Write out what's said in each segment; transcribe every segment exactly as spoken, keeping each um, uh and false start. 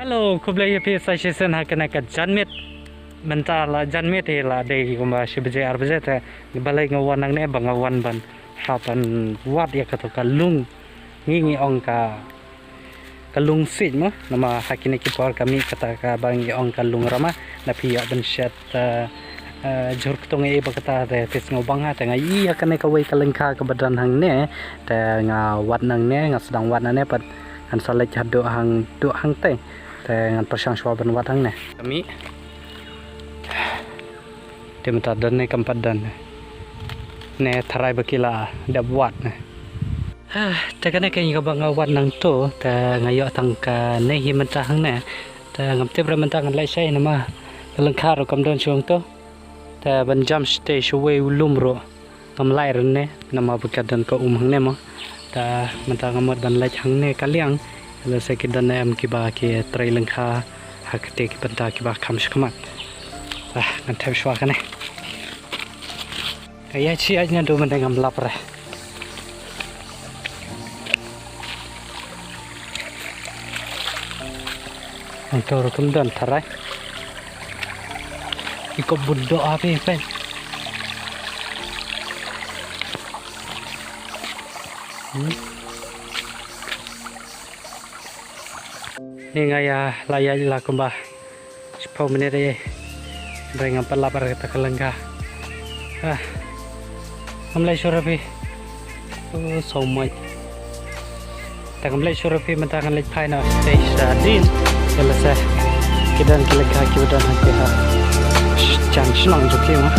Hello, khublei ïa phi sa shisien ha kane ka janmiet. Mynta la janmiet hi, la dei kumba shi baje ar baje te balei nga wan hangne ba nga wan ban hap ban wad ïa kato ka lung. Ngi ngi ong ka ka lung siej mo, namar ha kine ki por ka mih kata kaba ngi ong ka lung rama, na phi ïoh ban shet, eh, eh, jhur ktung ei ba kata te phi sngew bang ha, te nga ïoh ïa kane kawei ka lyngkha kaba don hangne, te nga wad nangne, nga sdang wad nangne pat ngan sa leit haduh hang duh hangte, te ngan pyrshang shuwa ban wad hangne. Ka mih. Te mynta don ne kam pat don ne. Ne tharai ba ki la dep wad ne. Ah, te kane ka ïing kaba nga wad nangto, te nga ïoh tang kane hi mynta hangne. Te ngam tip re mynta ngan leit shaei namar ka lyngkha ruh kam don shuh hangto. Te ban jam shatei shawei u lum ruh ngam lah re ne, namar ba ka don ka um hangne mo. Te mynta nga mut ban leit hangne ka liang, lehse ki don ne em kiba ki trei lyngkha ha kata ki bynta kiba kham shakhmat. Ah, ngan thep shuwa kane. Ka ïaid shi ïaid naduh mynta ngam lap re. Hangto ruh kam don tharai. I kop bun doh ha phi peit. Hmm. Ni nga ïa la ïaid la kumba shiphew minit ïa. Hynrei ngam pat lap ar kata ka lyngkha. Ah. Ngam leit shuh re phi. Oh, so much. Te ngam leit shuh re phi mynta ngan leit phai noh shatei shadien. Ïa lehse ki don ki lyngkha kiba don ha ki ha. Jan shnong jong ki ma.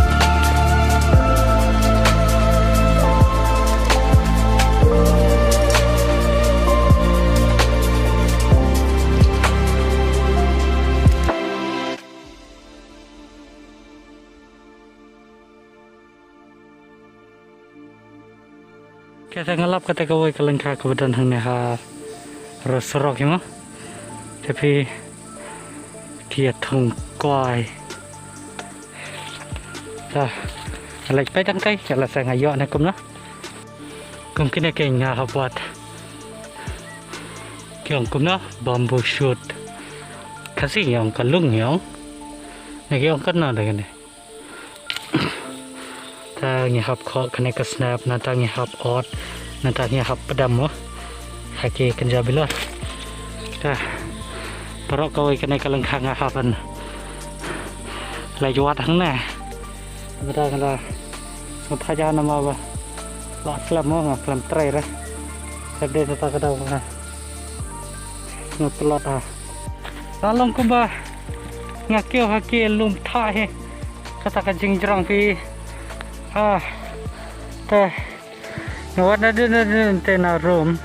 Kata nga lap kata kawei ka lyngkha kaba don hangne ha ro surok hi mo. Te phi ki ïa thung kwai. Ta leit peit tang kai, ïa lehse nga ïoh ne kumno. Kum kine ki nga hap wad. Ki ong kumno, bamboo shoot. Khasi ngi ong ka lung ngi ong. Ne ki ong katno da kane. Ta ngi hap khoh kane ka snep, nangta ngi hap ot, nangta ngi hap pdem mo. Ha ki kynja bilor. Ta baroh kawei kane ka lyngkha nga hap ban leit wad hangne. Mynta nga la sngewthuh ja namar ba la slem mo, nga slem trei re. Ka dei kata ka daw nga sngewtlot ha. Ka long kumba nga kiew ha ki lum thah hi. Kata ka jingjrong phi. Ah. Te nga wad naduh naduh te na rum.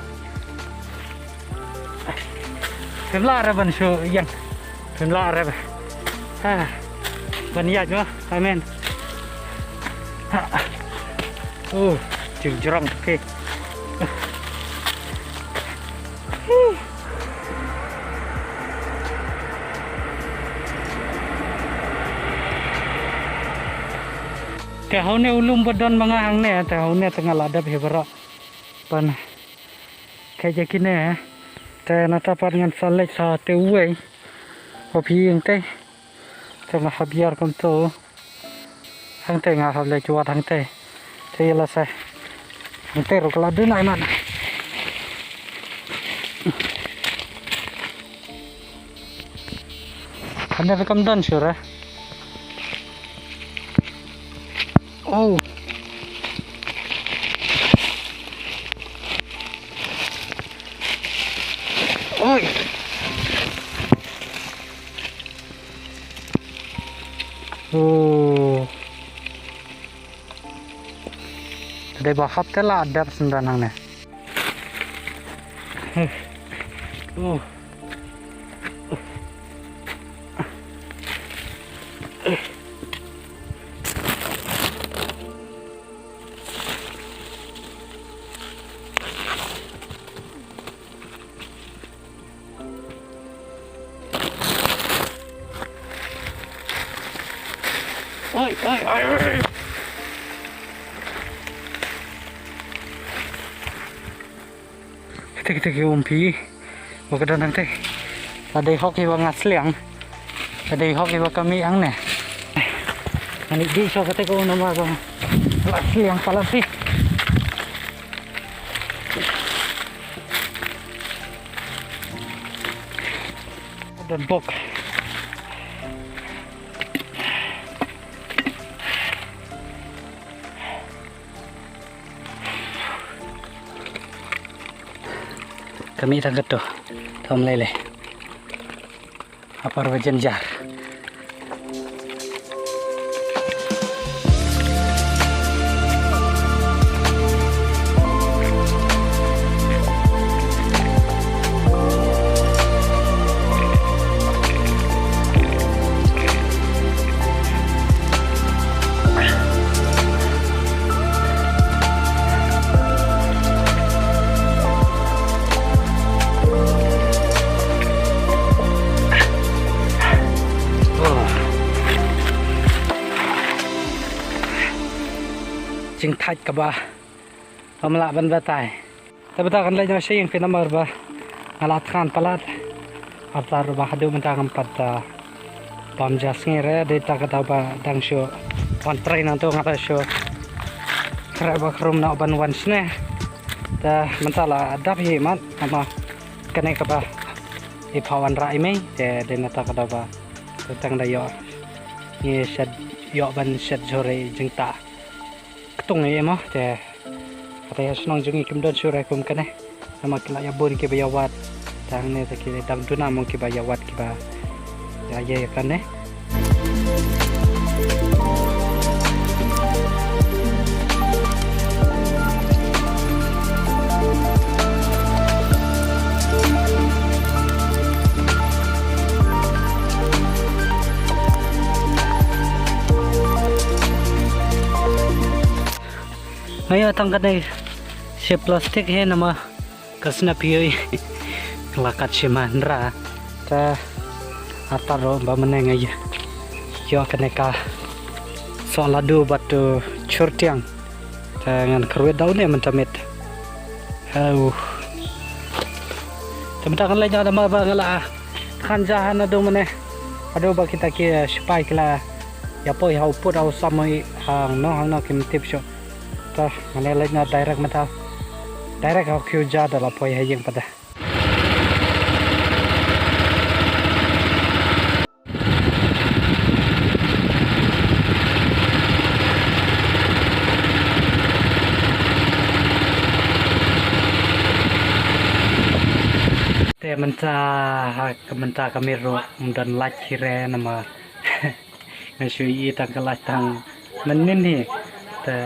Phim lah re ban shu ïeng. Phim lah re. Ha. Ban ïaid mo. Amen. Ha. Oh, jingjrong. Okay. Te ha une u lum ba don ma nga hangne, te ha une te nga la dep hi baroh. Ban kheit ïa kine, te nangta pat ngan sa leit sha te uwei. Ba phi ïeng te. Te nga hap ïar kumto. Hangte nga hap leit wad hangte. Te ïa lehse hangte ruh ka la duna imat. Hangte ruh kam don shuh re. Oh. Oi. Oh. Te dei ba hap te la dep sendang hangne. Oh. Oi, oi, oi, oi. Kete, kete, ki um phi. Ba ka don hangte. Ka dei hok iba nga sliang. Ka dei hok iba ka mih ang ne. Ani di so kata ko nama ko. Sliang pala si. Don bok. Kami tang kato. Tom lele. Apar wajen jar. Jingthait kaba ym lah ban batai. Te bata kan leit noh sha ïing phi namar ba nga la thngan palat. Arta ruh ba haduh mynta ngam pat, ah, bam ja sngi re, dei ta ka daw ba dang shu wan trei nangto nga la shu khreh ba khrum noh ban wan shane. Te mynta la dap hi mat, ama kane kaba i pha wan rah i mei, te dei na ta ka daw ba tang da ïoh. Ngi shet ïoh ban shet jhur i jingtah ktung i mo, te Kata ha shnong jong ngi kim don shuh re kum kane. Namar ki la ïa bun kiba ïa wad. Tang ne ta ki dang duna mo kiba ïa wad kiba ïa ïa kane. Nga ïoh tang kane shi plastik hi namar ka snap ïoh. Nga la kat shi ma hynra. Te arta ruh ba mynne nga ïoh kane ka soh ladu bad u jhur tiang. Te ngan kyrwit da une mynta miet. Hau. Te mynta kan leit noh namar ba nga la khan ja ha naduh mynne. Haduh ba kita ki sipai ki la ïa poi ha u pud ha u samoi hangno hangno kim tip shuh. Te mynne leit noh direct mynta. Direct ha u kiew ja da la poi ha ïing pat da. Te mynta ha ka mynta ka miet ruh ym don light hi re namar nga shu ïohi tang ka light tang mynnin hi. Te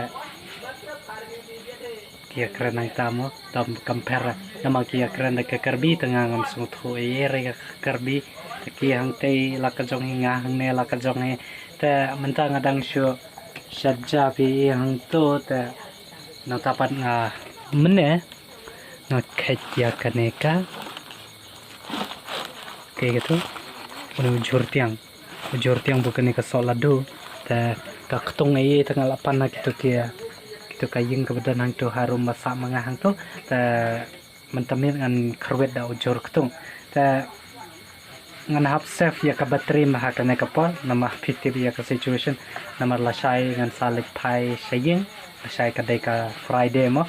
ki ïa kren nangta mo, tam compare namar ki ïa kren da ka Karbi, te nga ngam sngewthuh ei ei re ka Karbi. Te ki hangtei la ka jong hi, nga hangne la ka jong hi. Te mynta nga dang shu shet ja phi hangto, te nangta pat nga mynne nga kheit ïa kane ka, kei kato, u jhur tiang. U jhur tiang bad kane ka soh ladu. Te ka ktung ei ei te nga la pan ha kito ki, kito ka ïing kaba don hangto harum ba sah ma nga hangto. Te mynta miet ngan kyrwit da u jhur ktung. Te ngan hap save ïa ka battery ma ha kane ka por namar phi tip ïa ka situation. Namar lashai ngan sa leit phai sha ïing, lashai ka dei ka Friday mo.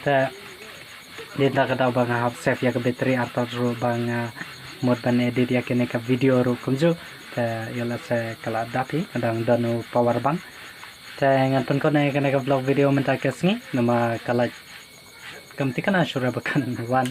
Te dei na ka daw ba nga hap save ïa ka battery, artat ruh ba nga mut ban edit ïa kane ka video ruh kumjuh. Te ïa lehse ka la dap hi, nga dang don u power bank. Te ngan pynkut noh ïa kane ka vlog video mynta ka sngi namar ka la, kam thikna shuh re ba kan wan.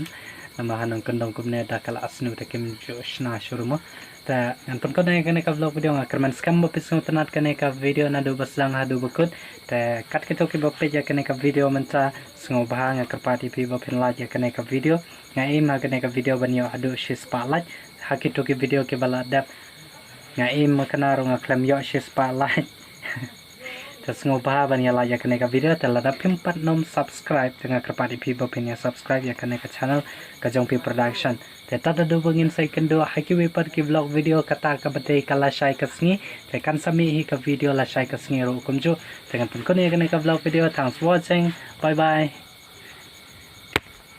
Namar ha nongkyndong kumne da ka la sniew te kim ju shna shuh ruh mo. Te ngan pynkut noh ïa kane ka vlog video, nga kyrmen skhem ba phi sngewtynnat kane ka video naduh ba sdang haduh ba kut. Te kat kito kiba peit ïa kane ka video mynta, sngewbha nga kyrpad ïa phi ba phin like ïa kane ka video. Nga aim ha kane ka video ban ïoh haduh shispah like. Ha kito ki video kiba la dep nga aim ma kane ruh nga khlem ïoh shispah like. Te sngewbha ban ïa like ïa kane ka video, te lada phim pat nym subscribe te nga kyrpad ïa phi ba phin ïa subscribe ïa kane ka channel ka jong phi production. Te tad haduh ba ngin sa ïakynduh ha kiwei pat ki vlog video, kata kaba dei ka lashai ka sngi. Te kan sa mih hi ka video lashai ka sngi ruh kumjuh. Te ngan pynkut noh ïa kane ka vlog video. Thanks for watching. Bye bye.